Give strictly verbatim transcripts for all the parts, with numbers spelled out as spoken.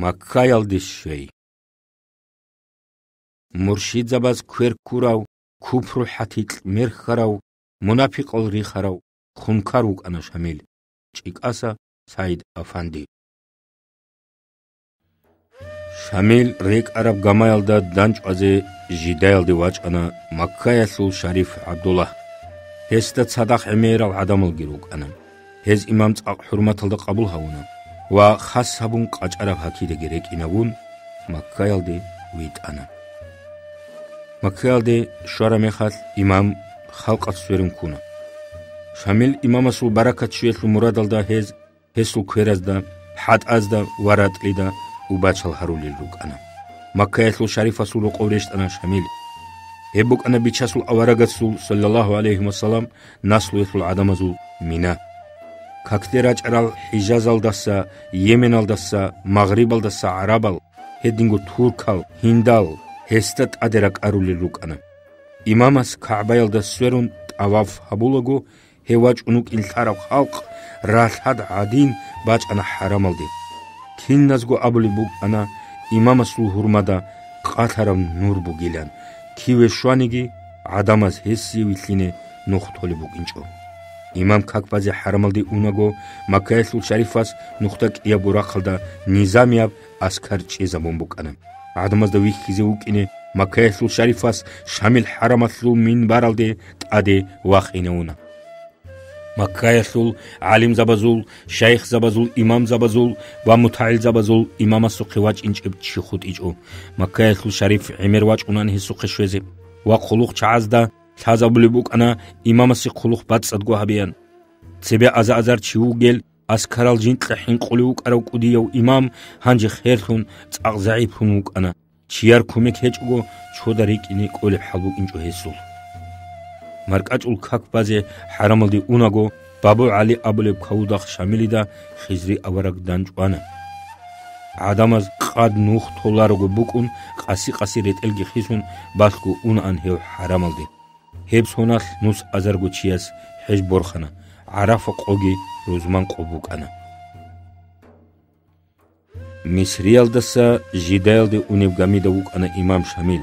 Маккаялде щвей. Муршидзабаз квер ккурав, купру хӀатикь мерхьарав, мунапикъал рихарав, хункар вукӀана Шамил, ЧӀикӀаса СагӀид-афанди. Шамил рекӀараб гамаялда данчӀвазе Жидаялде вачӀана Маккаялъул шариф ГӀабдуллагь. Гьесда цадахъ гӀемерал гӀадамалги рукӀана. Гьез имам цӀакъ хӀурматалда къабул гьавуна ва хас гьабун къачӀараб гьакидаги рекӀинавун, Маккаялде витӀана. Маккаялде щвараб мехалъ, имам халкъалъ сверун ккуна. Шамил имамасул баракат щвеялъул мурадалда гьез гьесул кверазда, хӀатӀазда ва ратӀлида убачал гьарулел рукӀана. Маккаялъул шарифасул рокъов рещтӀана Шамил. Гьеб букӀана Бичасул аварагасул, саллаллагьу гӀалайгьи вассалам, наслуялъул гӀадамазул мина. Какде рачӀарал ХӀижазалдаса, Йеменалдаса, Магърибалдаса гӀарабал, гьединго туркал, гьиндал гьесда тӀаде ракӀарулел рукӀана. Имамас КагӀбаялда сверун тӀаваф гьабулаго, гьев вачӀун вукӀин лъараб халкъ ралъад гӀадин бачӀана хӀарамалде. Киназго абулеб букӀана имамасул гьурмада къалъараб нур бугилан, киве щваниги, гӀадамаз гьесие вилълъине нух толеб букӀинчӀо. Имам как базе хӀарамалде унаго, Маккаялъул шарифас нухда кӀиябго рахъалда низамияб аскар чӀезабун букӀана. ГӀадамазда вихьизе вукӀине Маккаялъул шарифас Шамил хӀарамалъул минбаралде тӀаде вахине уна. Маккаялъул гӀалимзабазул, шайихзабазул, имамзабазул ва мутагӀилзабазул имамасухъе вачӀинчӀеб чи хутӀичӀо. Маккаялъул шариф гӀемер вачӀунан гьесухъе щвезе ва хъулухъчагӀазда лъазабулеб букӀана имамасе хъулухъ бацӀцӀадго гьабеян. Цебе аза-азар чи вугел, аскарал жинкьа хӀинкъулев вукӀарав кӀудияв имам гьанже херлъун, цӀакъ загӀиплъун вукӀана. Чияр кумек гьечӀого, чода рикӀкӀине кӀолеб хӀал букӀинчӀо гьесул. МаркӀачӀул как базе хӀарамалде унаго, Бабу ГӀали абулеб кавудахъ Шамилида Хизри авараг данчӀвана. ГӀадамаз къад нух толарого букӀун, къаси-къаси ретӀелги хисун, балъго унаан гьев хӀарамалде. Гьеб соналъ нус азарго чияс хӀеж борхана, ГӀарафа къоги рузман къо букӀана. Мисриялдаса Жидаялде унеб гамида вукӀана имам Шамил.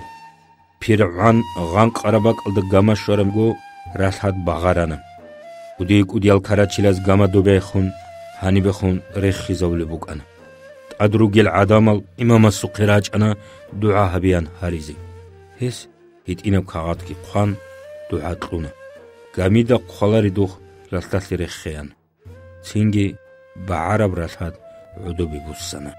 ПиргӀан гъанкъараб бакӀалда гама щварабго, ралъад багъарана. КӀудияй-кӀудиял карачилаз гама добехун, гьанибехун рехизавулеб букӀана. ТӀад ругел гӀадамал имамасухъе рачӀана дугӀа гьабеян гьаризе. Гьес гьитӀинаб кагъатги хъван, дугӀа кьуна: «Гамида хъваларедухъ ралъдалъе рехеян». Цинги багӀараб ралъад гӀодобе буссана.